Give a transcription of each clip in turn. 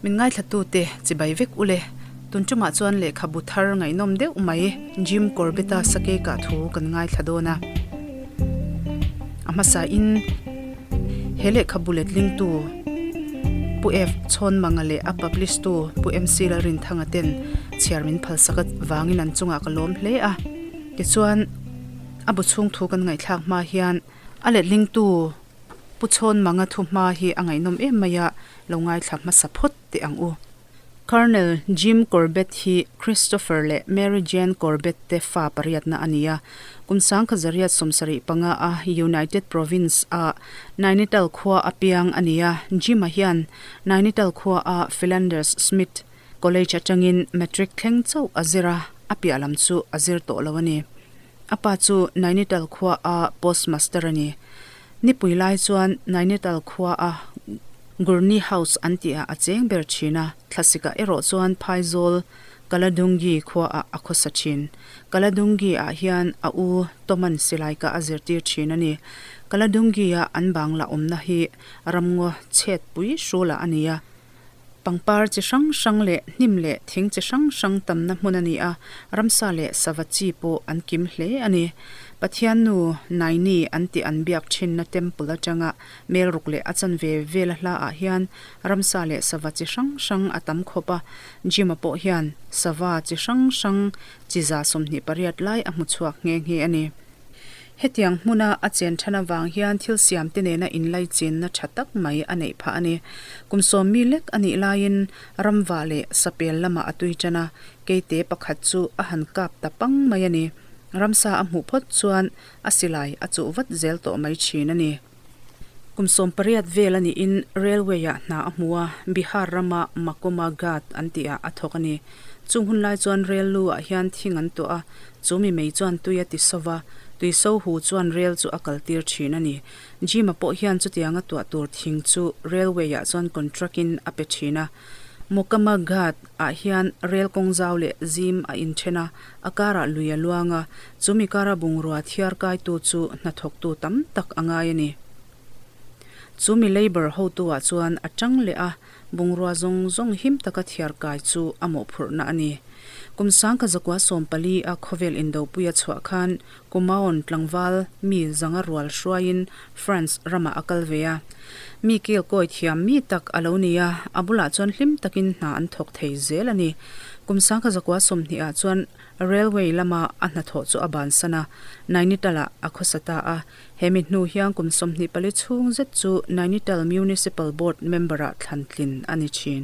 Min ngaithlatute chibai vek u le. Tun tumah chuan lehkhabu thar ngaihnawm deuh mai Jim Corbett-a sakei kah thu kan ngaithla dawn a. A hmasain he lehkhabu letlingtu Pu F. Chhawnmanga leh a publish-tu Pu MC Lalrinthanga ten chhiar min phalsak avangin an chungah ka lawm hle a. Tichuan, a bu chhung thu kan ngaihthlak hma hian a letlingtu Pu Chhawnmanga thu hma hi a ngaihnawm em mai a, lo ngaithla hmasa phawt teh ang u. Colonel Jim Corbett hi Christopher leh Mary Jane Corbett te fa pariatna a ni a. Kum sangkha zariat 75 a United Province a Nainital khua a piang a ni a. Jim-a hian Nainital khua a Philanders Smith College atangin Matric thleng chauh a zir a, a piah lam chu a zir tawh lo a ni. A pa chu Nainital khua a Postmaster a ni. Nipui lai chuan Nainital khua a Gurney House an tih ah a cheng ber thin a, thlasik ah erawh chuan Phaizawl Kaladungi khua ah a khawsa thin. Kaladungi ah hian a u Toman silai kah a zirtir thin a ni. Kaladungi a an bangla awmna hi ramngaw chhet pui hrulah a ni a. Pangpar chi hrang hrang leh hnim leh thing chi hrang hrang tamna hmun a ni a, ramsa leh sava chi pawh an kim hle a ni. Pathian nu Naini an tih an biak thinna temple atanga mel ruk leh a chanve vela hla ah hian ramsa leh sava chi hrang hrang a tam khawp a, Jim-a pawh hian sava chi hrang hrang chi 28 lai a hmu chhuak nghe nghe a ni. Hetiang hmuna a chen than avang hian thil siam te nena inlaichinna tha tak mai a neih phah a ni. Kum sawm mi lek a nih laiin ramva leh sapel lamah a tui tan a, keite pakhat chu a han kap ta pang mai a ni. Ramsa a hmuh phawt chuan a silai a chuh vat zel tawh mai thin a ni. Kum 18 vel a niin Railway-ah hna a hmu a, Bihar rama Makoma Ghat an tihah a thawk a ni. Chung hun lai chuan rel lu-ah hian thing an tuah a, chu mi mei chuan tui a ti so va, tui so hu chuan rel chu a kaltir thin a ni. Jim-a pawh hian chutianga tuah tur thing chu Railway-ah chuan contract-in a pe thin a. Mokama Ghat ah hian rel kawng zau leh zim a inthen a, a karah lui a luang a, chu mi kara bungrua thiar kaitu chu hnathawktu tam tak a ngai a ni. Chu mi labour hotu ah chuan a tang leh a, bungrua zawng zawng him taka thiar kai chu a mawhphurhna a ni. Kum 1914 a khawvel indopui a chhuah khan Kumaon tlangval mi zanga rual hruaiin France ramah a kal ve a. Mi kil kawi thiam mi tak a lo ni a, a bulah chuan hlim takin hna an thawk thei zel a ni. Kum 1920 ah chuan Railway lama a hnathawh chu a bansan a, Nainital-ah a khawsa ta a. He mi hnu hian kum 24 chhung zet chu Nainital Municipal Board member-ah thlan tlin a ni thin.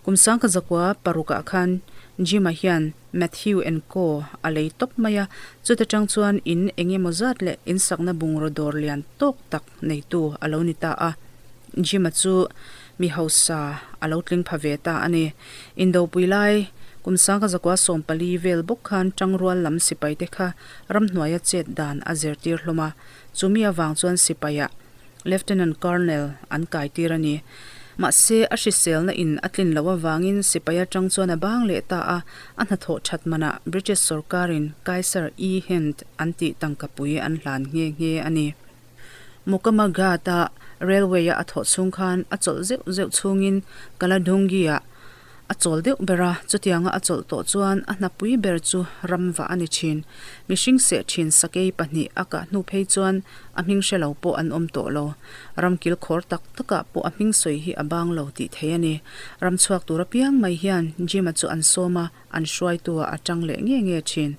Kum 1906 ah khan Jim-a hian Matthew and Co. A lei tawp mai a, chuta tang chuan in eng emaw zat leh in sakna bungraw dawr lian tawk tak neitu a lo ni ta a. Jim-a chu mi hausa a lo tling pha ve ta a ni. Indopui lai kum 1914 vel bawk khan tangrual lam sipai te kha ramhnuaia chet dan a zirtir hlawm a, chumi avang chuan sipaiah Lieutenant Colonel an kai tir a ni. Mahse, a hriselna in a tlin loh avangin sipai atang chuan a bang leh ta a, a hnathawh that manah British sorkarin Kaiser E Hind an tih tangkapui an hlan nghe nghe a ni. Mokama Ghat-a railway-a a thawh chhung khan a chawlh zeuh zeuh chhungin Kaladhungi-ah A chawl deuh ber a, chutianga a chawlh tawh chuan a hnapui ber chu ram vah a ni thin. Mihring seh thin sakei pahnih a kah hnu phei chuan a hming hre lo pawh an awm tawh lo. Ram kil khawr tak takah pawh a hming sawi hi a bang lo tih thei a ni. Ram chhuak tur apiang mai hian Jim-a chu an sawm a, an hruaitu ah a tang leh nge nge thin.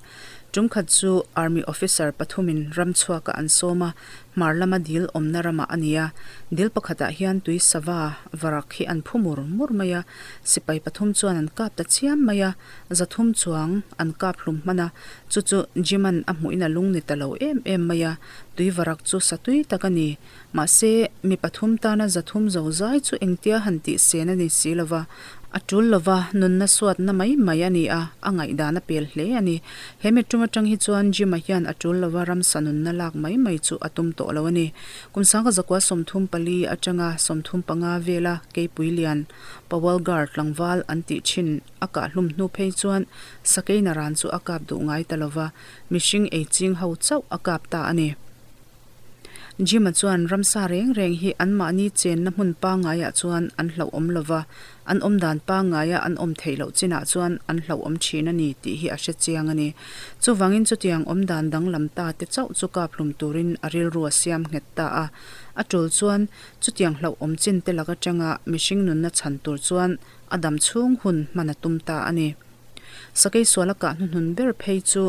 Tum khat chu Army officer pathumin ram chhuakah an sawm a, hmar lama dil awmna ramah a ni a. Dil pakhatah hian tui sava varak hi an phu mur mur mai a, sipai pathum chuan an kap ta chiam mai a, 300 chuang an kap hlum hman a, chu chu Jim-a'n a hmuhin a lung ni ta lo em em mai a, tui varak chu sa tui tak a ni. Mahse, mi pathum tana 300 zo zai chu engtia han tih sen a ni si lova, a tul lova nunna suatna mai mai a ni a, a ngaihdan a pel hle a ni. He mi tum atang hi chuan Jim-a hian a tul lova ramsa nunna lak mai mai chu a tum tawh lo a ni. Kum 1934 atanga 35 vela keipui lian Pawalgarh tlangval an tih thin a kah hlum hnu phei chuan sakei naran chu a kap duh ngai ta lova, mihring ei ching ho chauh a kap ta a ni. Jim-a chuan ramsa reng reng hi anmahni chenna hmun pangngaiah chuan an hlauhawm lo va, an awm dan pangngaia an awm theih loh chinah chuan an hlauhawm thin a ni tih hi a hre chiang a ni. Chuvangin chutiang awm dan danglam ta te chauh chu kap hlum turin a rilru a siam nghet ta a. A tul chuan chutiang hlauhawm chin te lak atanga mihring nunna chhan tur chuan a dam chhung hun hman a tum ta a ni. Sakei suala kah hnuhnun ber phei chu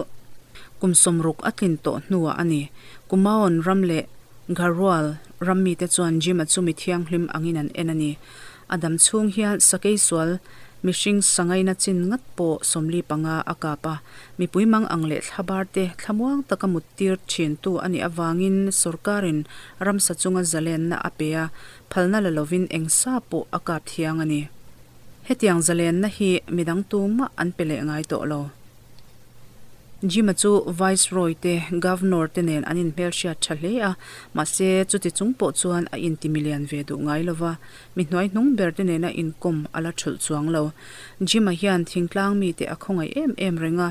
kum sawmruk a tlin tawh hnuah a ni. Kumaon ram leh Garhwal ram mite chuan Jim-a chu mi thianghlim angin an en a ni. A dam chhung hian sakei sual mihring sangaina chin ngat pawh 45 a kap a. Mipui mang ang leh thlabar te thlamuang taka muttir thintu a nih avangin sorkarin ramsa chunga zalenna a pe a, phalna la lovin eng sa pawh a kap thiang a ni. Hetiang zalenna hi midang tumah an pe leh ngai tawh lo. Jim-a chu Viceroy te, Governor te nen an inhmelhriat tha hle a, mahse chuti chung pawh chuan a inti milian ve duh ngai lo va, mi hnuaihnung ber te nena inkawm a la thulh chuang lo. Jim-a hian thingtlang mite a khawngaih em em reng a.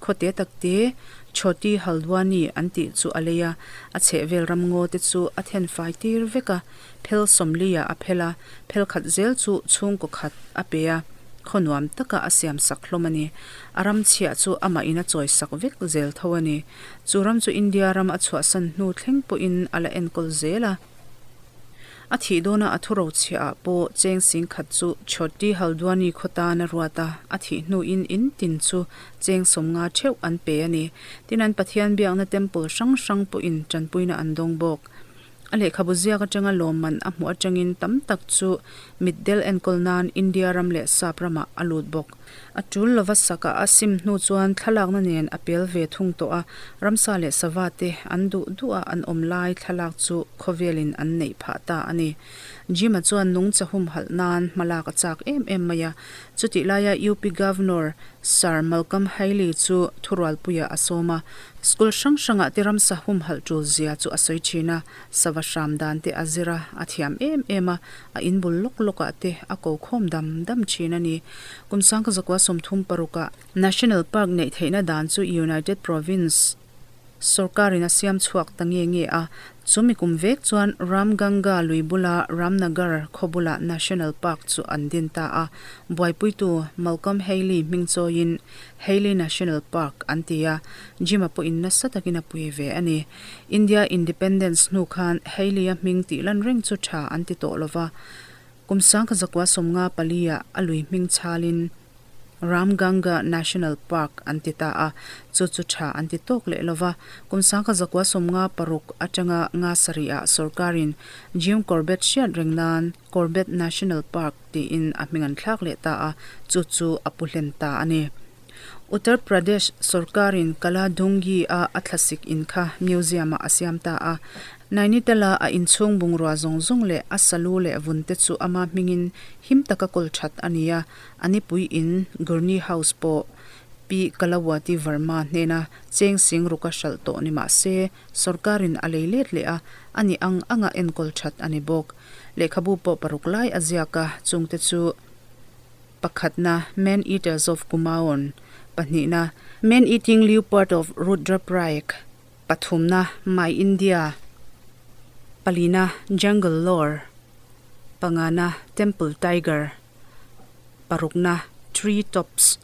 Khawte takte Chhoti Haldwani an tih chu a lei a, a chhehvel ramngaw te chu a then fai tir vek a, phel sawmliah a phel a, phel khat zel chu chhungkaw khat a pe a, khaw nuam taka a siam sak hlawm a ni. A ram chhiah chu amah in a chawi sak vek zel tho a ni. Chu ram chu India ram a chhuahsan hnu thleng pawhin a la enkawl zel a. A thih dawna a thu rochhiah ah pawh cheng sing khat chu Chhoti Haldwani khaw tan a ruat a, a thih hnuin in tin chu cheng 50 theuh an pe a ni. Tin an Pathian biakna temple hrang hrang pawhin tanpuina an dawng bawk. A lehkhabu ziak atanga lawmman a hmuh atangin tam tak chu mitdel enkawl nan India ram leh Sap ramah a lut bawk. A tul lova sakah a sim hnu chuan thlalakna nen a pel ve thung tawh a, ramsa leh sava te an duh duh a an awm lai thlalak chu khawvelin an neih phah ta a ni. Jim-a chuan nungcha humhalh nan hmalak a chak em em mai a, chutih laia UP Governor Sir Malcolm Hailey chu thurualpuiah a sawm a, school hrang hrangah te ramsa humhalh tul zia chu a sawi thin a, sava hram dan te a zir a, a thiam em em a, a inbul lawk lawkah te a ko khawm dam dam thin a ni. Kum sangkazakua 36 ah National Park neih theihna dan chu United Province sawrkarin a siam chhuak ta nge nge a, chumi kum vek chuan Ramganga lui bula Ramnagar khaw bulah National Park chu an din ta a, buaipuitu Malcolm Hailey hming chawiin Hailey National Park an ti a, Jim-a pawhin nasa takin a pui ve a ni. India Independence hnu khan Hailey-a hming tih lan reng chu tha an ti tawh lo va, kum 1954 ah a lui hming chhalin Ramganga National Park an ti ta a, chu chu tha an ti tawk leh lo va. Kum 1956 atanga nga sarih ah sorkarin Jim Corbett hriat reng nan Corbett National Park tiin a hming an thlak leh ta a, chu chu a pu hlen ta a ni. Uttar Pradesh sorkarin Kaladhungi-a a thlasik in kha museum-ah a siam ta a. Nainital-a a inchhung bungrua zawng zawng leh a salu leh vun te chu ama hmingin him taka kawl that a ni a, a nipui in Gurney House pawh Pi Kalawati Verma hnena cheng sing ruka hralh tawh ni mah se sorkarin a lei let leh a, a ni ang anga enkawl that a ni bawk. Lehkhabu pawh paruk lai a ziak a, chungte chu. Pakhatna, Man Eaters of Kumaon, Pahnihna, Man Eating Leopard of Rudraprayag, Pathumna, My India, Palina, Jungle Lore, Pangana, Temple Tiger, Parukna, Tree Tops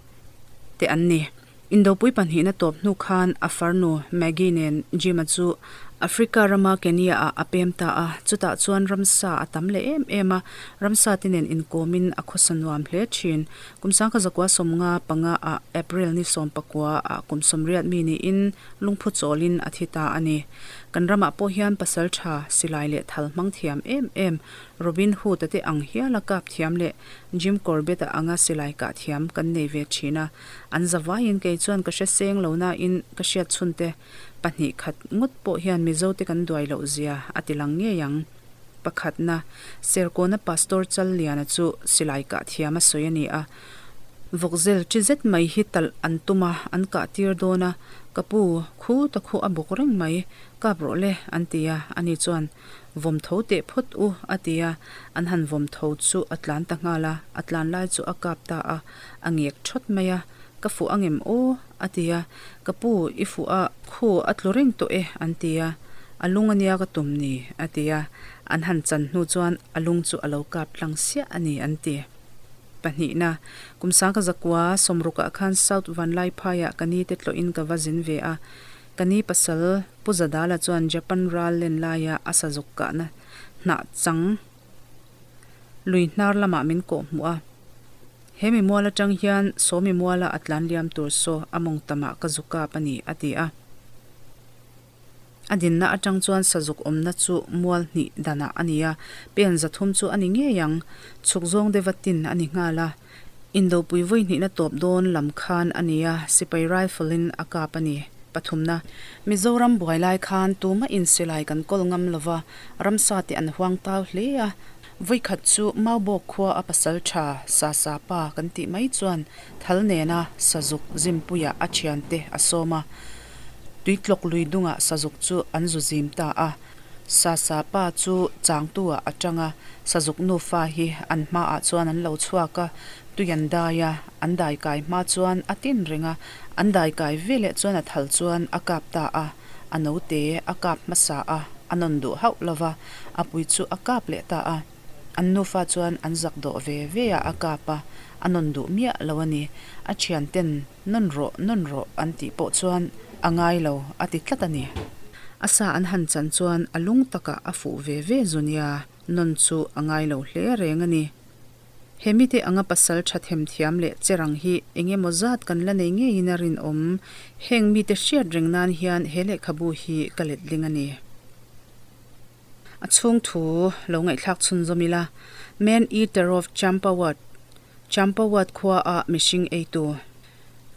te an ni. Indopui pahnihna tawp hnu khan a farnu Maggie nen Jim-a chu Africa rama Kenya-ah a pem ta a, chutah chuan ramsa a tam leh em em a, ramsa te nen inkawmin a khawsa nuam hle thin. Kum 1995 ah April ni 19 ah kum 80 mi niin lungphu chawlin a thi ta a ni. Kan ramah pawh hian pasal tha, silai leh thal hmang thiam em em Robin Hood-a te ang hiala kap thiam leh Jim Corbett-a anga silai kah thiam kan nei ve thin a. An zavaiin kei chuan ka hre seng lo nain ka hriat chhunte pahnih khat ngawt pawh hian Mizote kan duai loh zia a ti lang ngei ang. Pakhatna, Serkawna Pastor Challiana chu silai kah thiam a sawi a ni a. Vawkzel chi zet mai hi talh an tum a, an kah tir dawn a, Ka pu, khu ta khu a bawk reng mai, kap rawh le, an ti a, ani chuan, Vawm tho teh phawt u, a ti a, an han vawm tho chu a tlan ta nghal a, a tlan lai chu a kap ta a, a ngek thawt mai a, Ka fuh angem aw? a ti a, Ka pu, i fuh a, khu a tlu reng tawh e, an ti a. A lung a nia ka tum ni, a ti a. An han chan hnu chuan a lung chu a lo kap tlang siah a ni, an ti. Pahnihna, kum sangka zakua sawmrukah khan South Vanlaiphaiah ka ni te tlawhin ka va zin ve a. Ka ni pasal Pu Zadala chuan Japan ral len laia a sazuk kahna hnah chang lui hnar lamah min kawh hmuh a. He mi mual atang hian Sawmi muala a tlan liam tur saw a mawng tamah ka zu kap a ni, a ti a. A dinna atang chuan sazuk awmna chu mual hnih danah a ni a, pen zathum chu a ni ngei ang. Chhuk zawng deuha tin a ni nghal a. Indopui vawi hnihna tawp dawn lam khan a ni a, sipai rifle in a kap a ni. Pathumna. Mizoram buai lai khan tumah in silai kan kawl ngam lova, ramsa te an huang tau hle a. Vawikhat chu Maubawk khua a pasal tha sa sa pa kan tih mai chuan thal nena sazuk zimpuiah a thiante a sawm a. Tuitlawk lui dungah sazuk chu an zu zim ta a. Sa sa pa chu changtu ah a tang a, sazuk nufa hi an hmaah chuan an lo chhuak a, tui an dai a, an dai kai hma chuan a tin reng a, an dai kai veleh chuan a thal chuan a kap ta a, a note a kap hmasa a, a nawn duh hauh lo va, a pui chu a kap leh ta a, an nufa chuan an zak dawh ve ve a, a kap a, a nawn duh miah lo a ni, a thian ten Nawn rawh, nawn rawh an tih pawh chuan a ngai lo a ti tlat a ni. A sa an han chan chuan a lung takah a fuh ve ve zu nia, nawn chu a ngai lo hle reng a ni. He mite anga pasal tha themthiam leh cherang hi eng emaw zat kan la nei ngeiin a rinawm. Heng mite hriat reng nan hian he lehkhabu hi ka letling a ni. A chhung thu lo ngaihthlak chhunzawm ila, Man Eater of Champawat, Champawat khua ah mihring eitu.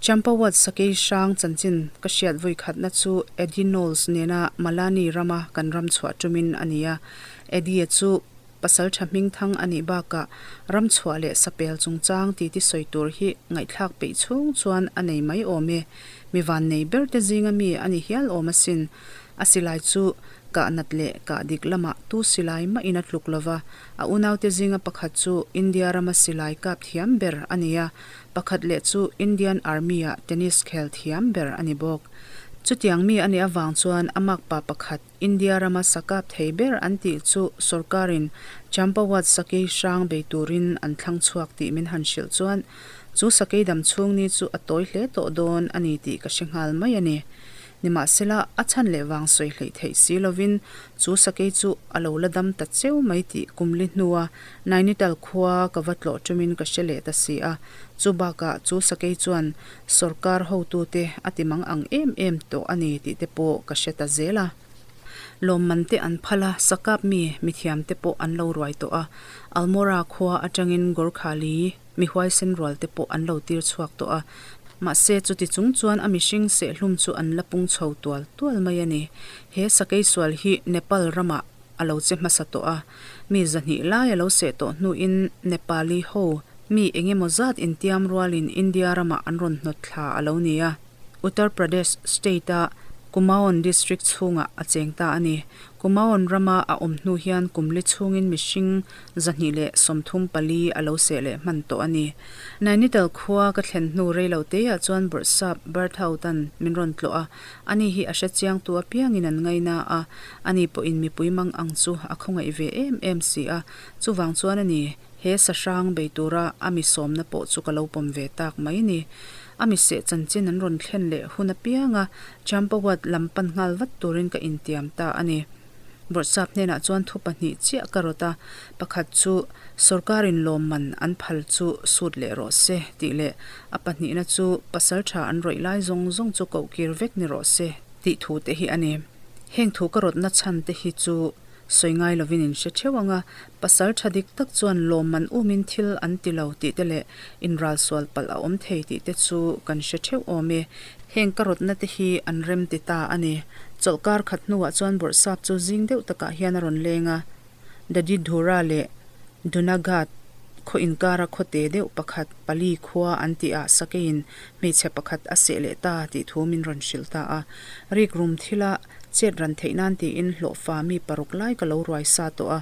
Champawat sakei hrang chanchin ka hriat vawi khatna chu Eddie Knowles nena Malani rama kan ram chhuah tumin a ni a. Eddie-a chu pasal tha hmingthang a nih bakah ram chhuah leh sapel chungchang titi sawi tur hi ngaihthlak peih chhung chuan a nei mai awm e. Mi vannei berte zinga mi a ni hial awm asin. A silai chu kah nat leh kah dik lamah tu silai mahin a tluk lo va, a unaute zinga pakhat chu India rama silai kap thiam ber a ni a, pakhat leh chu Indian Army-ah tennis khel thiam ber a ni bawk. Chutiang mi a nih avang chuan a makpa pakhat India rama sa kap thei ber an tih chu sorkarin Champawat sakei hrang bei turin an thlang chhuak tih min han hrilh chuan chu sakei dam chhung ni chu a tawi hle tawh dawn a ni tih ka hre nghal mai a ni. Nimahsela, a chhan leh vang sawi hleih theih si lovin chu sakei chu a lo la dam ta cheu mai tih kumli hnua Nainital khua ka va tlawh tumin ka hre leh ta si a. Chu bakah chu sakei chuan sawrkar hotute a ti mang ang em em tawh a ni tih te pawh ka hre ta zel a. Lawmman te an phal a, sakap mi mithiam te pawh an lo ruai tawh a. Almora khua atangin Gorkhali Mi huaisen rual te pawh an lo tir chhuak tawh a, mahse chuti chung chuan a mihring sehhlum chu an la pung chho tual tual mai a ni. He sakei sual hi Nepal ramah a lo che hmasa tawh a, mi zahnih lai a lo seh tawh hnuin Nepali ho mi eng emaw zat intiam rualin India ramah an rawn hnawt thla a lo ni a. Uttar Pradesh state-a Kumaon district chhungah a cheng ta a ni. Kumaon rama a awm hnu hian kumli chhungin mihring 234 a lo seh leh hman tawh a ni. Nainital khua ka thlen hnu rei lo teah chuan Bawrhsap Berthaut-a'n min rawn tlawh a, ani hi a hre chiangtu apiangin an ngaina a, ani pawhin mipui mang ang chu a khawngaih ve em em si a, chuvang chuan a ni, he sahrang bei tura a mi sawmna pawh chu ka lo pawm ve tak mai ni. A mi seh chanchin an rawn thlen leh hun apianga Champawat lam pan nghal vat turin ka intiam ta a ni. Bawrhsap hnenah chuan thu pahnih chiah ka rawt a, pakhat chu sorkarin lawmman an phal chu sut leh rawh se tih leh a pahnihna chu pasal tha an rawih lai zawng zawng chu koh kir vek ni rawh se tih thu te hi a ni. Heng thu ka rawtna chhan te hi chu sawi ngai lovin in hre theuh ang a, pasal tha dik tak chuan lawmman umin thil an ti lo tih te leh inral sual palh a awm thei tih te chu kan hre theuh awm e. Heng ka rawtna te hi an rem ti ta a ni. Chawlhkar khat hnuah chuan Bawrhsap chu zing deuh takah hian a rawn leng a. Dadidhura leh Dunaghat khaw inkara khawte deuh pakhat pali khua an tihah sakeiin hmeichhe pakhat a seh leh ta tih thu min rawn hrilh ta a. Rik rum thila chet ran theih nan tiin hlawhfa mi paruk lai ka lo ruai sa tawh a.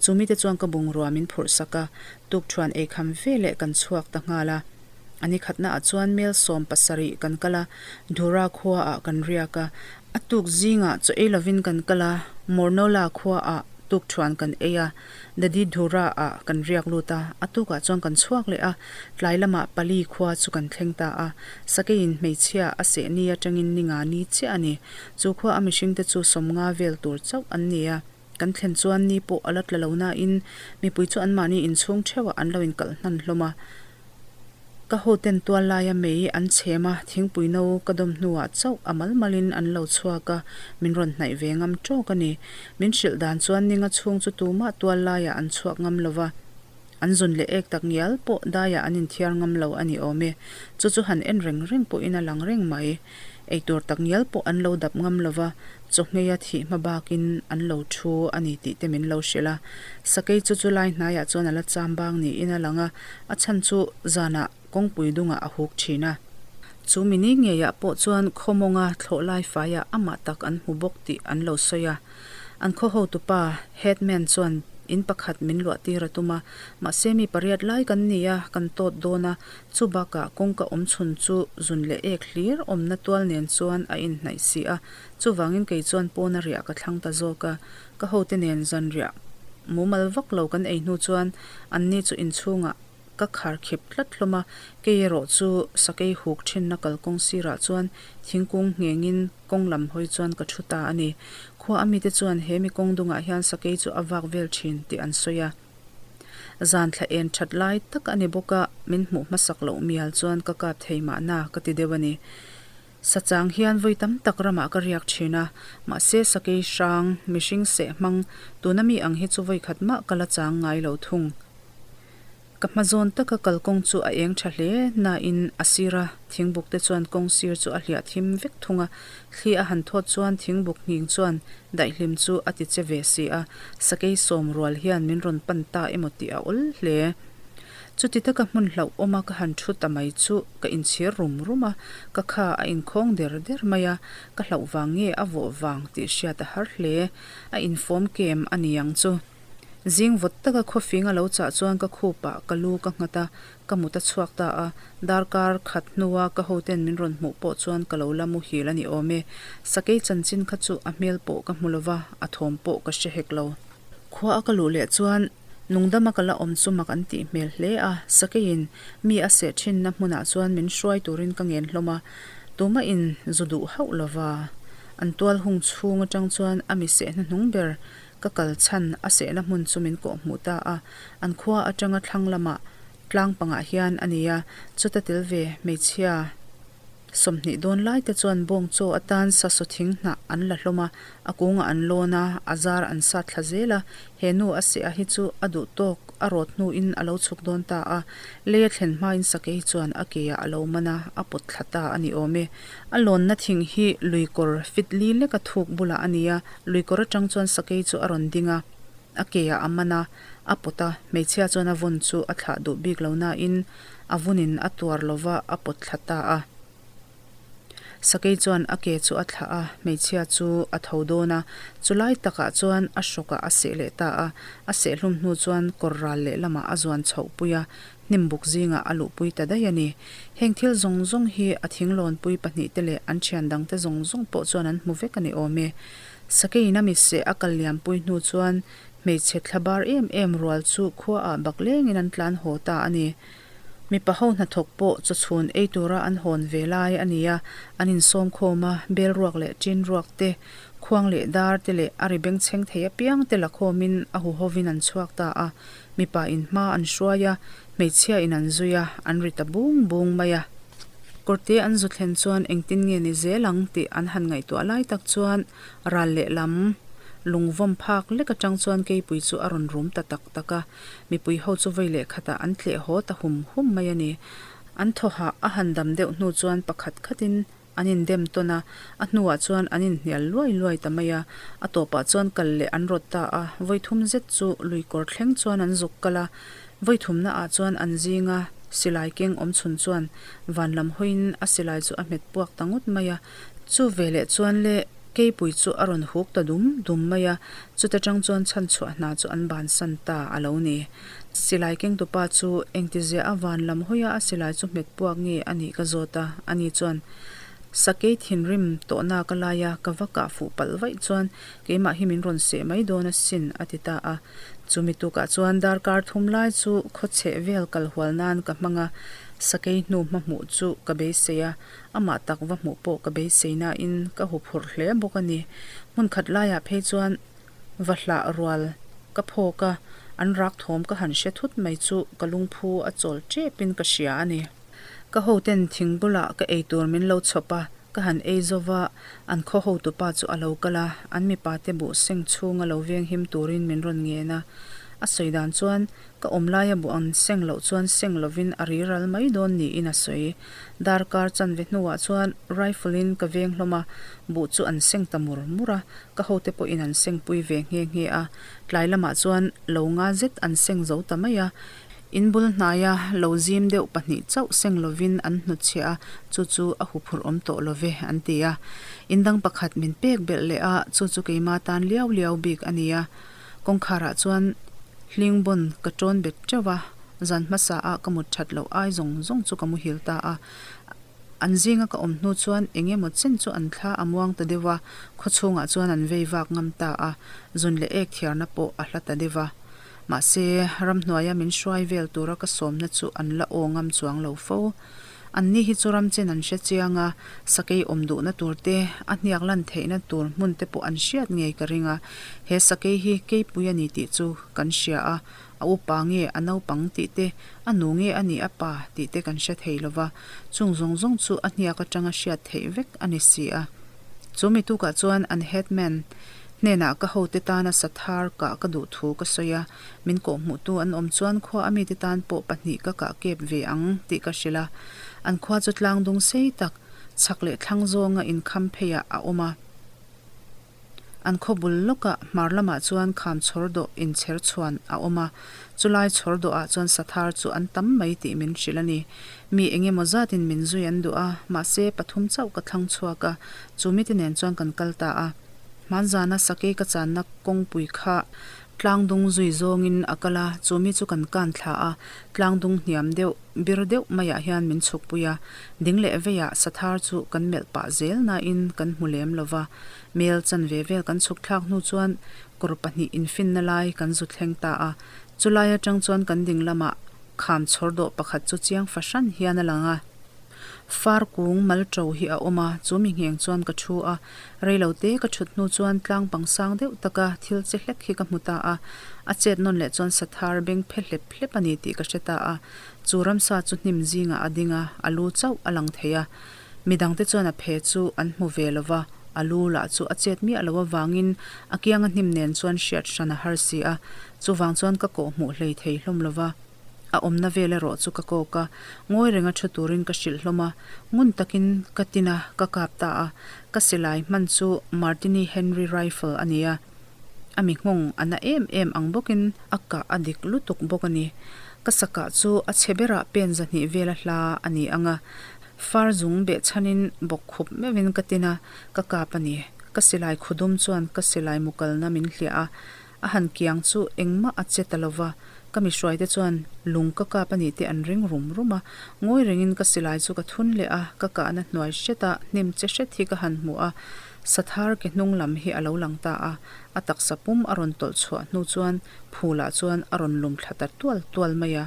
Chu mite chuan ka bungrua min phurh sak a, tukṭhuan eikham veleh kan chhuak ta nghal a. A ni khatnaah chuan mel 70 kan kal a, Dhura khuaah kan riak a. A tuk zingah chaw ei lovin kan kal a, Mornola khuaah tukthuan kan ei a, Dadi Dhura-ah kan riak lut a, a tukah chuan kan chhuak leh a, tlai lamah Pali khua chu kan thleng ta a. Sakeiin hmeichhia a seh ni atangin ni nga ni chiah a ni. Chu khua a mihringte chu 50 vel tur chauh an ni a. Kan thlen chuan ni pawh a la tla lo nain mipui chu anmahni inchhung theuhah an lo inkalh hnan hlawm a. Ka hoten tual laia mei an chhem a, thingpui no ka dawm hnuah chauh a mal malin an lo chhuak a, min rawn hnaih ve ngam tawk a ni. Min hrilh dan chuan ninga chhung chu tumah tual laiah an chhuak ngam lo va, an zun leh ek tak ngial pawh daiah an inthiar ngam lo a ni awm e. Chu chu han en reng reng pawhin a lang reng mai. Eitur tak ngial pawh an lo dap ngam lo va, chawhngei a thih hma bakin an lo thu a ni tih te min lo hrilh a. Sakei chu chu lai hnaiah chuan a la cham bang niin a lang a, a chhan chu zanah kawngpui dungah a huk thin a. Chu mini ngeiah pawh chuan khawmawnga thlawh lai faiah amah tak an hmu bawk tih an lo sawi a. An khaw hotupa, headman, chuan in pakhat min luah tir a tum a, mahse mi pariat lai kan ni a, kan tawt dawn a, Chu bakah kawngka awm chhun chu zun leh ek hlir awmna tual nen chuan a inhnaih si a, chuvangin kei chuan pawna riah ka thlang ta zawk a. Ka hote nen zanriah mumal vak lo kan ei hnu chuan anni chu inchhungah ka khar khip tlat hlawm a, kei erawh chu sakei huk thinna kalkawng sirah chuan thingkung nghengin kawng lam hawi chuan ka thu ta a ni. Khua a mite chuan he mi kawng dungah hian sakei chu a vak vel thin tih an sawi a. Zan thla en that lai tak a ni bawk a, min hmuh hmasak loh mial chuan ka kap thei mahna ka ti deuh a ni. Sachang hian vawi tam tak ramah ka riak thin a, mahse sakei hrang, mihring seh hmang, tuna mi ang hi chu vawi khat mah ka la chang ngai lo thung. Ka hma zawn taka kalkawng chu a eng tha hle nain a sira thingbuk te chuan kawng sir chu a hliah thim vek thung a, thli a han thawt chuan thingbuk nghing chuan daihlim chu a ti che ve si a, sakei sawm rual hian min rawn pan ta emaw tih a awl hle. Chuti taka hmun hlauhawma ka han thu ta mai chu ka inchhir rum rum a, ka kha a inkhawng der der mai a, ka hlauh vang nge a vawh vang tih hriat a har hle, a infawm kem a ni ang chu. Zing vawt taka khawfing a lo chah chuan ka khupah ka lu ka nghat a, ka mut a chhuak ta a. Darkar khat hnua ka hoten min rawn hmuh pawh chuan ka lo la muhil a ni awm e. Sakei chanchin kha chu a hmel pawh ka hmu lova, a thawm pawh ka hre hek lo. Khua a ka luh leh chuan nungdama ka la awm chu mak an tih hmel hle a, Sakeiin mi a seh thinna hmunah chuan min hruai turin ka ngen hlawm a, tumahin zu duh hauh lova. An tual hung chhung atang chuan a mi seh hnuhnung ber Ka kal chhan a sehna hmun chu min kawh hmuh ta a, an khua atanga thlang lamah tlang pangah hian a ni a, chuta tel ve hmeichhia 20 dawn lai te chuan bawng chaw atan sasaw thing hnah an la hlawm a, a kungah an lawn a, a zar an sat thla zel a, he nu a seh a hi chu a duh tawk a rawt hnuin a lo chhuk dawn ta a, lei a thlen hmain sakei chuan a ke ah a lo man a, a pawt thla ta a ni awm e. A lawnna thing hi lui kawr fit li leka thuk bulah a ni a, Lui kawr atang chuan sakei chu a rawn ding a, a ke ah a man a, a pawt a, hmeichhia chuan a vawn chu a thlah duh bik lo nain a vunin a tuar lova a pawt thla ta a. Sakei chuan a ke chu a thlah a, hmeichhia chu a tho dawn a, chulai takah chuan a hrawkah a seh leh ta a, a seh hlum hnu chuan kawr ral lehlamah a zuan chhoh pui a, hnim buk zingah a luhpui ta daih a ni. Heng thil zawng zawng hi a thinglawnpui pahnihte leh an thian dangte zawng zawng pawh chuan an hmu vek a ni awm e. Sakeiin a misse a kal liampui hnu chuan hmeichhe thla bar em em rual chu khuaah bak lengin an tlan haw ta a ni. Mipa ho hnathawk pawh chawchhun ei tura an hawn ve lai a ni a, an insawm khawm a, bel ruak leh ṭin ruak te, khuang leh dar te leh a ri bengchheng thei apiang te la khawmin a huhovin an chhuak ta a. Mipa in hma an hruai a, hmeichhia in an zui a, an ri ta bung bung mai a. Kawrte an zu thlen chuan engtin nge ni zel ang tih an han ngaihtuah lai tak chuan ral lehlam lungvawm phak lek atang chuan keipui chu a rawn rum ta tak tak a, mipui ho chu vei leh khatah an tleh haw ta hum hum mai a ni. An thaw hah a han dam deuh hnu chuan pakhat khatin An indem tawn a, a hnuah chuan an inhnial luai luai ta mai a. A tawpah chuan kal leh an rawt ta a, vawithum zet chu lui kawr thleng chuan an zuk kal a. Vawithumna ah chuan an zinga silai keng awm chhun chuan van lam hawiin a silai chu a hmet puak ta ngawt mai a. Chu veleh chuan le keipui chu a rawn huk ta dum dum mai a, chuta tang chuan chhanchhuah hna chu an bansan ta a lo ni. Silai kengtupa chu engtizia a van lam hawia a silai chu hmet puak nge a nih ka zawt a, ani chuan Sakei thinrim tawhna ka lai a, ka va kah fuh palh vaih chuan keimah hi min rawn seh mai dawn asin a ti ta a. Chumi tukah chuan darkar thum lai chu khawchheh vel kal hual nan ka hmang a, sakei hnu hma hmuh chu ka beisei a, amah tak va hmuh pawh ka beisei nain ka huphurh hle bawk a ni. Hmun khat laiah phei chuan va hlah rual ka phawk a, an rak thawm ka han hre thut mai chu ka lungphu a chawl tepin ka hria a ni. Ka hoten thing bulah ka eitur min lo chhawp a, ka han ei zo va, an khaw hotupa chu a lo kal a, an mipa te buh seng chhunga lo veng him turin min rawn ngen a. A sawi dan chuan ka awm laia buh an seng loh chuan seng lovin a ri ral mai dawn niin a sawi. Darkar chanve hnuah chuan rifle-in ka veng hlawm a, buh chu an seng ta mur mur a, ka hote pawhin an seng pui ve nghe nghe a. Tlai lamah chuan lo nga zet an seng zo ta mai a, in bul hnaia lo zim deuh pahnih chauh seng lovin an hnutchhiah a, chu chu a huphurh awm tawh lo ve an ti a. In dang pakhat min pek belh leh a, chu chu keima tan liau liau bik a ni a. Kawngkharah chuan hlingbun ka tawn bet teuh a, zan hmasa ah ka mut that loh ai zawng zawng chu ka muhil ta a. An zinga ka awm hnu chuan eng emaw chen chu an thla a muang ta deuh a, khawchhungah chuan an vei vak ngam ta a, zun leh ek thiarna pawh a hla ta deuh a. Mahse, ramhnuaia min hruai vel tura ka sawmna chu an la aw ngam chuang lo fo. Anni hi chu ram chen an hre chiang a, sakei awm duhna tur te, a hniak lan theihna tur hmun te pawh an hriat ngei ka ring a. He sakei hi keipui a ni tih chu kan hria a, a upa nge a naupang tih te, a nu nge a nih a pa tih te kan hre thei lo va, chung zawng zawng chu a hniak atanga hriat theih vek a ni si a. Chu mi tukah chuan an headman hnenah ka hote tana sathar kah ka duh thu ka sawi a, Min kawhhmuhtu an awm chuan khua a mite tan pawh pahnih ka kah kep ve ang tih ka hrilh a. An khua chu tlang dung sei tak, chhak leh thlang zawnga inkham pheiah a awm a. An khaw bul lawkah hmar lamah chuan kham chhawr dawh inchher chhuan a awm a. Chulai chhawr dawhah chuan sathar chu an tam mai tih min hrilh a ni. Mi eng emaw zatin min zui an duh a, mahse pathum chauh ka thlang chhuak a, chu mite nen chuan kan kal ta a. Hmanzana sakei ka channa kawngpui kha Tlang dung zui zawngin a kal a, chu mi chu kan kan thla a, tlang dung hniam deuh, bir deuh maiah hian min chhukpui a, ding leh veiah sathar chu kan melh pah zel nain kan hmu lem lo va, mel chanve vel kan chhuk thlak hnu chuan kawr pahnih infinna lai kan zu thleng ta a, chulai atang chuan kan ding lamah kham chhawr dawh pakhat chu chiang fahran hian a lang a. Far kung mal ṭo hi a awm a, chu mi ngheng chuan ka ṭhu a. Rei lo te ka ṭhut hnu chuan tlang pang sang deuh taka thil che hlek hi ka hmu ta a. A chet nawn leh chuan sathar beng phe hlep hlep a ni tih ka hre ta a. Chu ramsa chu hnim zingah a ding a, a lu chauh a lang thei a. Midangte chuan a phe chu an hmu ve lo va, a lu lah chu a chet miah loh avangin a kianga hnim nen chuan hriat hran a har si a. Chuvang chuan ka kawh hmuh hlei thei hlawm lo va. A awmna vel erawh chu ka kawk a, ngawi renga thu turin ka hrilh hlawm a, ngun takin ka tin a, ka kap ta a. Ka silai hman chu Martini Henry rifle a ni a, a mi nghawng a na em em ang bawkin a kah a dik lutuk bawk a ni. Ka sakah chu a chhe berah pen zahnih vela hla a ni ang a, far zung behchhanin bawk khup meuhin ka tin a, ka kap a ni. Ka silai khudum chuan ka silai mu kalna min hliah a, A han kiang chu engmah a che ta lo va, ka mi hruaite chuan lung ka kap a nih te an ring rum rum a. Ngawi rengin ka silai chu ka thun leh a, ka kahna hnuai hret a, hnim che hret hi ka han hmu a, sathar ke hnung lam hi a lo lang ta a, a taksa pum a rawn tawlh chhuah hnu chuan phulah chuan a rawn lum thla ta tual tual mai a.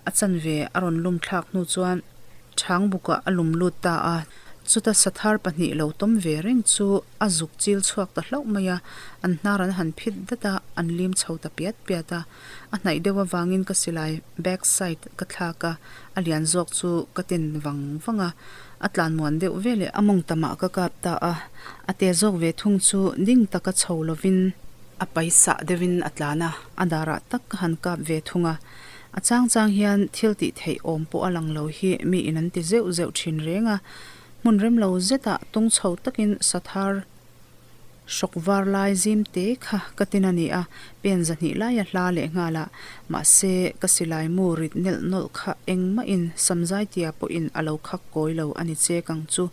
A chanve a rawn lum thlak hnu chuan chhang bukah a lum lut ta a, chuta sathar pahnih lo tawm ve reng chu A zuk chil chhuak ta hlauh mai a, an hnar an han phit dat a, an lim chho ta piat piat a. A hnaih deuh avangin ka silai back side ka thlak a, a lian zawk chu ka tin vang vang a. A tlan muan deuh veleh a mawng tamah ka kap ta a, a te zawk ve thung chu ding taka chho lovin a pai sah deuhin a tlan a, a darah tak ka han kap ve thung a. A chang chang hian thil tih theih awm pawh a lang lo hi mi in an ti zeuh zeuh thin reng a. Hmun rem lo zetah tung chho takin sathar hrawk var lai zim te kha ka tin a ni a, pen zahnih laia hla leh nghal a, mahse ka silai mu rit nelh nawlh kha engmahin Samzaitia pawhin a lo khak kawi lo a ni chek ang chu.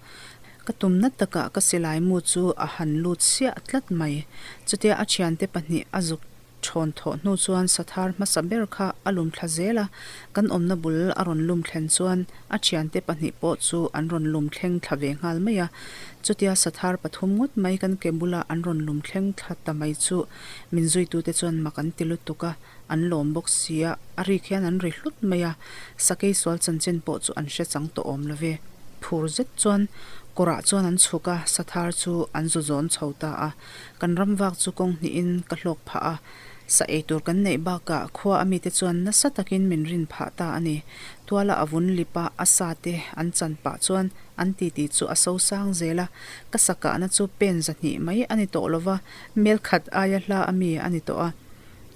Ka tumna takah ka silai mu chu a han lut siah tlat mai. Chutia a thiante pahnih a zuk. Thawn thawh hnu chuan sathar hmasa ber kha a lum thla zel a, kan awmna bul a rawn lum thlen chuan a thiante pahnih pawh chu an rawn lum thleng thla ve nghal mai a. Chutia sathar pathum ngawt mai kan ke bula an rawn lum thleng thla ta mai chu min zuitute chuan mak an ti lutuk a, an lawm bawk si a, a rik hian an ri hlut mai a, sakei sual chanchin pawh chu an hre chang tawh awm lo ve. Phur zet chuan kawrah chuan an chhuk a, sathar chu an zu zawn chho ta a. Kan ram vak chu kawng hnihin ka hlawk phah a, sa ei tur kan neih bakah khua a mite chuan nasa takin min rin phah ta a ni. Tuala a vun lip a, a sa te an chan pah chuan an titi chu a so sang zel a, ka sa kahna chu pen zahnih mai a ni tawh lova, mel khat aia hla a mi a ni tawh a.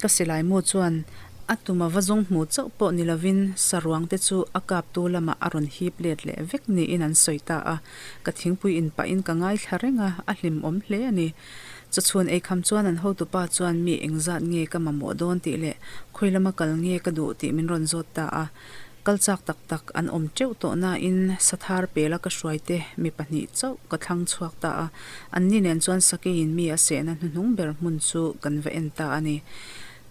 Ka silai mu chuan a tum a va zawng hmu chauh pawh ni lovin saruang te chu a kaptu lamah a rawn hip let leh vek niin an sawi ta a. Ka thingpui in pahin ka ngaithla reng a, a hlimawm hle a ni. Chawchhun eikham chuan an hotupa chuan mi engzat nge ka mamawh dawn tih leh khawi lama kal nge ka duh tih min rawn zawt ta a. Kal chak tak tak an awm teuh tawh nain sathar pela ka hruai te mi pahnih chauh ka thlang chhuak ta a, anni nen chuan sakeiin mi a sehna hnuhnung ber hmun chu kan va en ta a ni.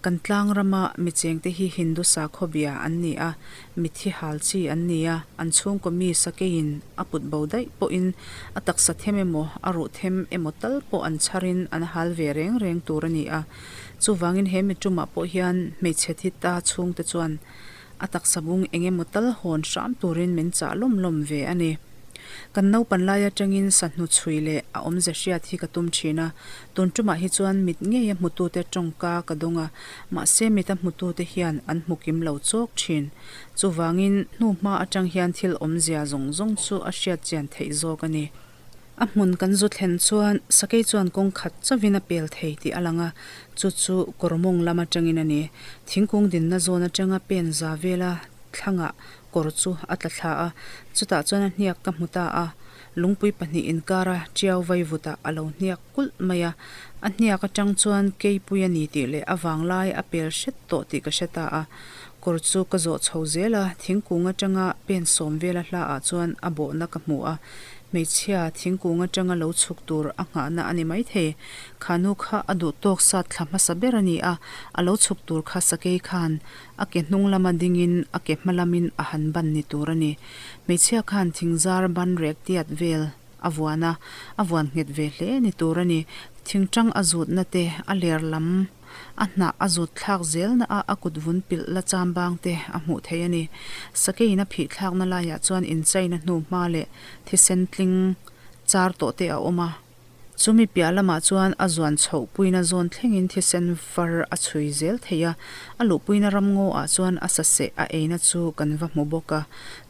Kan tlang rama mi chengte hi Hindu sakhaw bia an ni a, mitthi hal chi an ni a, an chhungkaw mi sakeiin a put bo daih pawhin a taksa them emaw a ruh them emaw tal pawh an chharin an hal ve reng reng tur a ni a. Chuvangin he mi tumah pawh hian hmeichhe thi ta chhungte chuan A taksa bung eng emaw tal hawn hram turin min chah lawm lawm ve a ni. Kan naupan lai atangin sahnu chhui leh a awmze hriat hi ka tum thin a, tun tumah hi chuan mit ngeia hmutute tawngka ka dawng a, mahse mita hmutute hian an hmu kim lo chawk thin. Chuvangin hnu hma atang hian thil awmzia zawng zawng chu a hriat chian theih zawk a ni. A hmun kan zu thlen chuan sakei chuan kawng khat chauhin a pel thei tih a lang a, chu chu kawr mawng lam atangin a ni. Thingkung dinna zawn atanga pen za vela thlangah kawr chu a tla thla a, chutah chuan a hniak ka hmu ta a, lungpui pahnih inkara tiau vaivutah a lo hniak kulh mai a, a hniak atang chuan keipui a ni tih leh a vanglai a pel hret tawh tih ka hre ta a, kawr chu ka zawh chho zel a, thingkung atanga pen sawm vela hlaah chuan a bawhna ka hmu a, Hmeichhia thingkung atanga lo chhuk tur a nghahna a ni maithei. Kha nu kha a duh tawk sat thla hmasa ber a ni a, a lo chhuk tur kha sakei khan a ke hnung lama dingin a ke hma lamin a han ban ni tur a ni. Hmeichhia khan thingzar ban rek tiat vel a vuan a, a vuan nghet ve hle ni tur a ni. Thingtang a zutna te a ler lam. A hnah a zut thlak zelna a a kut vun pilh la cham bang te a hmuh theih a ni. Sakeiin a phih thlakna laiah chuan inchaina hnu hma leh thisen tling char tawh te a awm a. Chumi piah lamah chuan a zuan chhoh puina zawn thlengin thisen var a chhui zel thei a, a luhpuina ramngaw ah chuan a saseh a eina chu kan va hmu bawk a.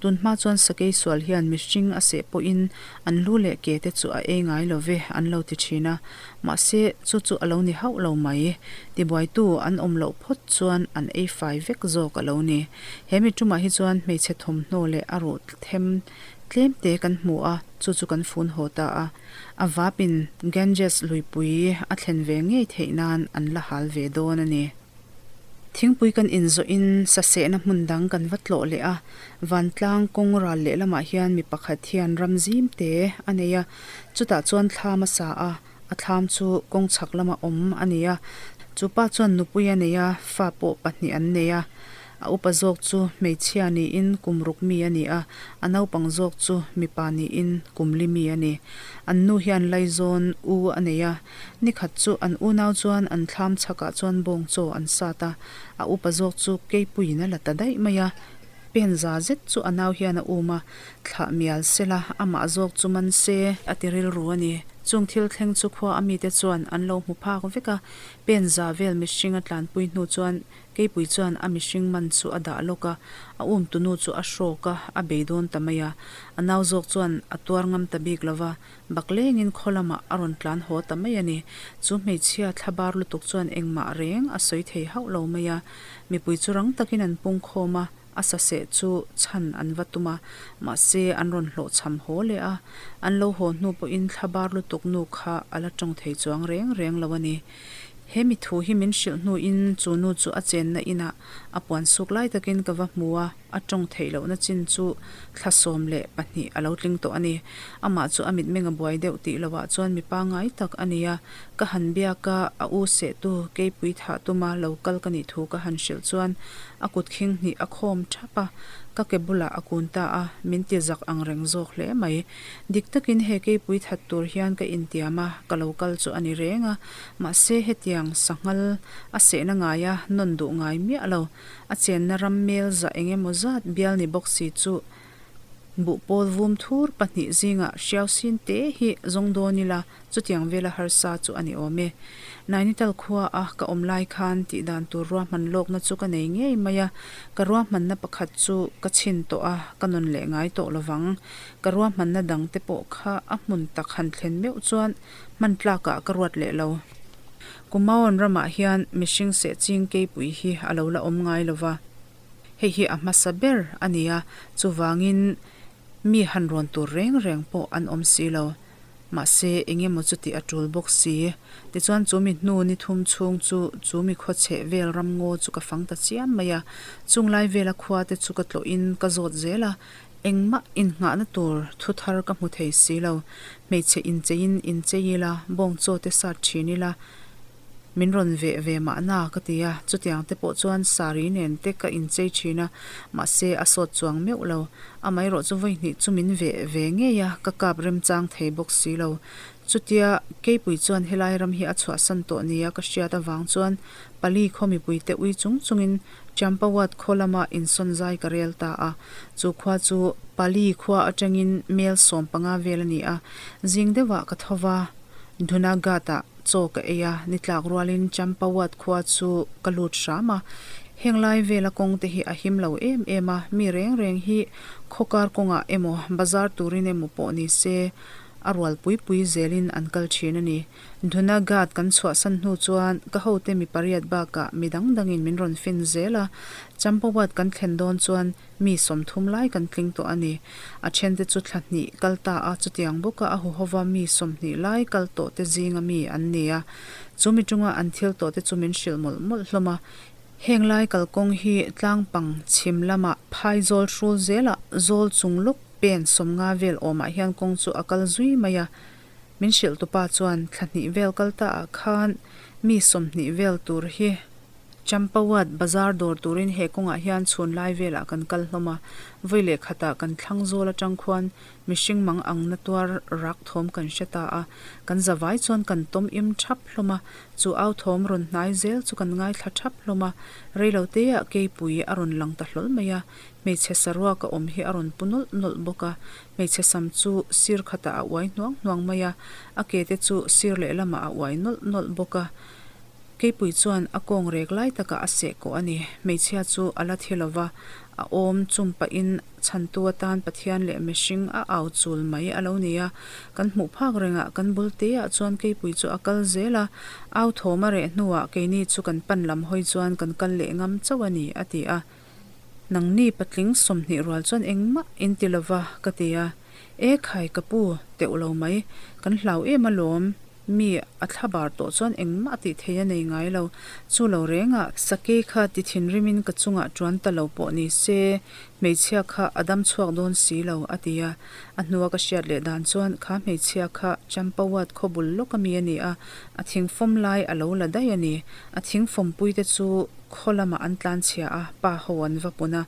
Tun hma chuan sakei sual hian mihring a seh pawhin an lu leh ke te chu a ei ngai lo ve an lo ti thin a. Mahse, chu chu a lo ni hauh lo mai. Tibuaitu an awm loh phawt chuan an ei fai vek zawk a lo ni. He mi tumah hi chuan hmeichhe thawmhnaw leh a ruh them tlem te kan hmu a, chu chu kan fun haw ta a. A vapin Ganges luipui a thlen ve ngei theih nan an la hal ve dawn a ni. Thingpui kan inzawhin sasehna hmun dang kan va tlawh leh a, vantlang kawng ral lehlamah hian mi pakhat hian ram zim te a nei a, chutah chuan thlam a sa a, a thlam chu kawng chhak lama awm a ni a, chu pa chuan nupui a nei a, fa pawh pahnih an nei a, a upa zawk chu hmeichhia niin kum ruk mi a ni a, a naupang zawk chu mipa niin kum li mi a ni. An nu hian laizawn u a nei a. Nikhat chu an unau chuan an thlam chhakah chuan bawng chaw an sat a, a upa zawk chu keipuiin a la ta daih mai a. Pen za zet chu a nau hian a um a, thlah mial sela amah zawk chu man se a ti rilru a ni. Chung thil thleng chu khua a mite chuan an lo hmu phak vek a, pen za vel mihring a tlanpui hnu chuan keipui chuan a mihring man chu a dah lawk a, a um tunu chu a hrawk a, a bei dawn ta mai a. A nau zawk chuan a tuar ngam ta bik lo va, Baklengin khaw lamah a rawn tlan haw ta mai a ni. Chu hmeichhia thlabar lutuk chuan engmah reng a sawi thei hauh lo mai a. Mipui chu rang takin an pung khawm a, a saseh chu chhan an va tum a, mahse an rawn hlawhchham haw leh a. An lo haw hnu pawhin thlabar lutuk nu kha a la tawng thei chuang reng reng lo a ni. He mi thu hi min hrilh hnuin chu nu chu a chenna inah a puan suk lai takin ka va hmu a. a tawng theih lohna chin chu thla 12 a lo tling tawh a ni. Amah chu a mitmeng a buai deuh tih lohah chuan mi pangngai tak a ni a, ka han biak a, a u sehtu keipui thah tuma lo kal ka nih thu ka han hrilh chuan a kut khing hnih a khawm thap a, ka ke bulah a kun ta a, min ti zak ang reng zawk hle mai. Dik takin he keipui that tur hian ka intiam a, ka lo kal chu a ni reng a, mahse hetiang sanghal a sehna ngaia nawn duh ngai miah lo, a chenna ram mel za eng emaw zat bial ni bawk si chu buhpawl vum thur pahnih zingah hriau sin te hi zawng dawn ila chutiang vela harsa chu a ni awm e. Nainital khua a ka awm lai khan tih dan tur ruahman lawkna chu ka nei ngei mai a, ka ruahmanna pakhat chu ka chhin tawh a, ka nawn leh ngai tawh lovang. Ka ruahmanna dang te pawh kha a hmun tak han thlen meuh chuan hman tlakah ka ruat leh lo. Kumaon ramah hian mihring sehching keipui hi a lo la awm ngai lo va, hei hi a hmasa ber a ni a, chuvangin mi han rawn tur reng reng pawh an awm si lo. Mahse, eng emaw chu tih a tul bawk si. Tichuan chu mi hnu ni thum chhung chu chu mi khaw chheh vel ram ngaw chu ka fang ta chiam mai a. Chung lai vela khua te chu ka tlawhin ka zawt zel a, engmah innghahna tur thu thar ka hmu thei si lo. Hmeichhe incheiin inchei ila, bawng chaw te sat thin ila, Min rawn veh ve mahna ka ti a, chutiang te pawh chuan sari nen te ka inchei thin a, mahse a sawt chuang meuh lo. Amaherawh chu vawi hnih chu min veh ve ngei a, ka kap remchang thei bawk si lo. Chutia Keipui chuan helai ram hi a chhuahsan tawh nia ka hriat avang chuan Pali khaw mipuite ui chung chungin Champawat khaw lama insawn zai ka rel ta a, chu khua chu Pali khua atangin mel 15 vel a ni a, zing deuhah ka tho va, Dhunagat-ah chaw ka ei a, ni tlak rualin Champawat khua chu ka lut hram a. Heng lai vela kawng te hi a him lo em em a, mi reng reng hi khaw kar kawngah emaw bazar turin emaw pawh ni se a rual pui pui zelin an kal thin a ni. Dhunagat kan chhuahsan hnu chuan ka hote mi pariat bakah mi dang dangin min rawn fin zel a, Champawat kan thlen dawn chuan Mi 30 lai kan tling tawh a ni. A thente chu thla hnih kal ta a, chutiang bawka a huhova mi 20 lai kal tawh te zinga mi an ni a. Chu mi chunga an thil tawh te chu min hrilh mawlh mawlh hlawm a. Heng lai kalkawng hi tlangpang chhim lamah phaizawl hrul zelah zawl chung lawk pen 50 vel awmah hian kawng chu a kal zui mai a. Min hrilh tupa chuan thla hnih vel kal ta ah khan mi 20 vel tur hi Champawat bazar dawr turin he kawngah hian chhun lai velah kan kal hlawm a, vawi leh khatah kan thlang zawl atang khuan mihring mang ang na tuar rak thawm kan hre ta a, kan zavai chuan kan tawm im thap hlawm a, chu au thawm rawn hnai zel chu kan ngaithla thap hlawm a, reilo teah keipui a rawn lang ta hlawl mai a, hmeichhe saruak a awm hi a rawn pu nawlh nawlh bawk a, hmeichhe sam chu sir khatah a uai hnuang hnuang mai a, a ke te chu sir lehlamah a uai nawlh nawlh bawk a. Keipui chuan a kawng rek lai takah a seh kawh a ni. Hmeichhia chu a la thi lova, a awm chum pahin chhantu atan Pathian leh mihring a au chul mai a lo ni a. Kan hmuh phak rengah kan bul teah chuan Keipui chu a kal zel a, au thawm a reh hnuah keini chu kan pan lam hawi chuan kan kal leh ngam chauh a ni, a ti a. Nangni patling 20 rual chuan engmah in ti lova, ka ti a. E khai ka pu, teuh lo mai, kan hlau em alawm. Mi a thla bar tawh chuan engmah tih thei a nei ngai lo. Chu lo rengah sakei kha ti thinrimin ka chungah tuan ta lo pawh ni se, hmeichhia kha a dam chhuak dawn si lo, a ti a. A hnua ka hriat leh dan chuan kha hmeichhia kha Champawat khaw bul lawk ami a ni a, a thingfawm lai a lo la daih a ni. A thingfawmpui te chu khaw lamah an tlanchhia a, pa ho an va pun a.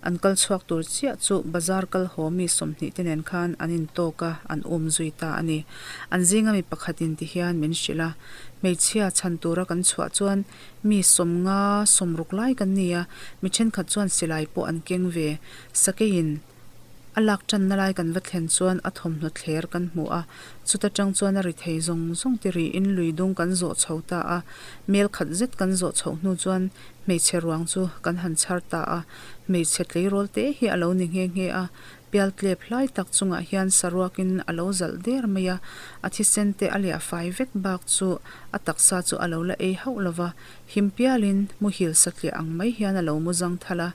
An kal chhuak tur chiah chu bazar kal haw mi 20 te nen khan an intawk a, an um zui ta a ni. An zinga mi pakhatin ti hian min hrilh a, hmeichhia chhan tura kan chhuah chuan mi 50 60 lai kan ni a, mi thenkhat chuan silai pawh an keng ve. Sakeiin a lak tanna lai kan va thlen chuan a thawmhnaw thler kan hmu a, chuta tang chuan a ri thei zawng zawng ti riin lui dung kan zawh chho ta a, mel khat zet kan zawh chhoh hnu chuan hmeichhe ruang chu kan han chhar ta a, hmeichhe tleirawl te hi a lo ni nghe nghe a. Pialtlep hlai tak chungah hian saruakin a lo zalh der mai a, a thisen te a liah fai vek bak chu a taksa chu a lo la ei hauh lo va, him pialin muhil satliah ang mai hian a lo mu zang thal a.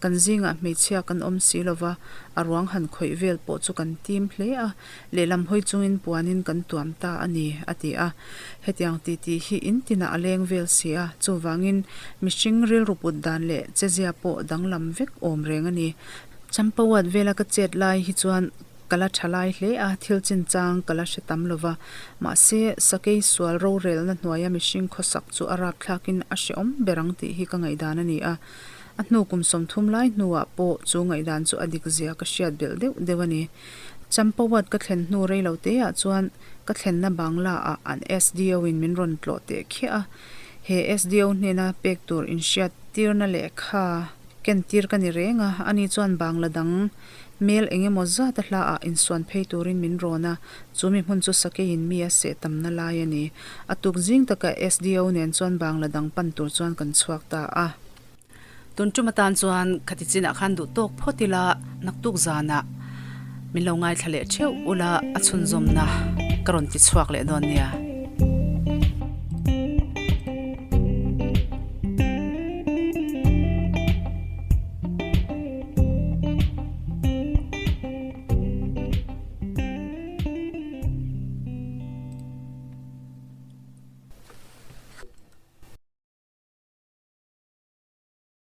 Kan zingah hmeichhia kan awm si lo va, a ruang han khawih vel pawh chu kan tim hle a, lehlam hawi chungin puanin kan tuam ta a ni, a ti a. Hetiang titi hi in tinah a leng vel si a, chuvangin mihring rilru put dan leh chezia pawh danglam vek awm reng a ni. Champawat vela ka chet lai hi chuan ka la tha lai hle a, thil chinchang ka la hre tam lo va. Mahse, sakei sual rorelna hnuaia mihring khawsak chu a rapthlakin a hrehawm ber ang tih hi ka ngaihdan a ni a. A hnu kum 30 lai hnuah pawh chu ngaihdan chu a dik zia ka hriat belh deuh deuh a ni. Champawat ka thlen hnu rei lo teah chuan ka thlenna Bangla ah an SDO in min rawn tlawh teh khiah a. He SDO hnena pek tur inhriat tirna lehkha Kentir ka ni reng a, ani chuan Bangla dang mel eng emaw zat a hla ah insuan phei turin min rawn a, chu mi hmun chu sakeiin mi a seh tamna lai a ni. A tuk zing taka SDO nen chuan Bangla dang pan tur chuan kan chhuak ta a. Tun tum atan chuan khati chinah khan duh tawk phawt ila naktuk zanah min lo ngaithla leh theuh ula a chhunzawmna ka rawn ti chhuak leh dawn nia.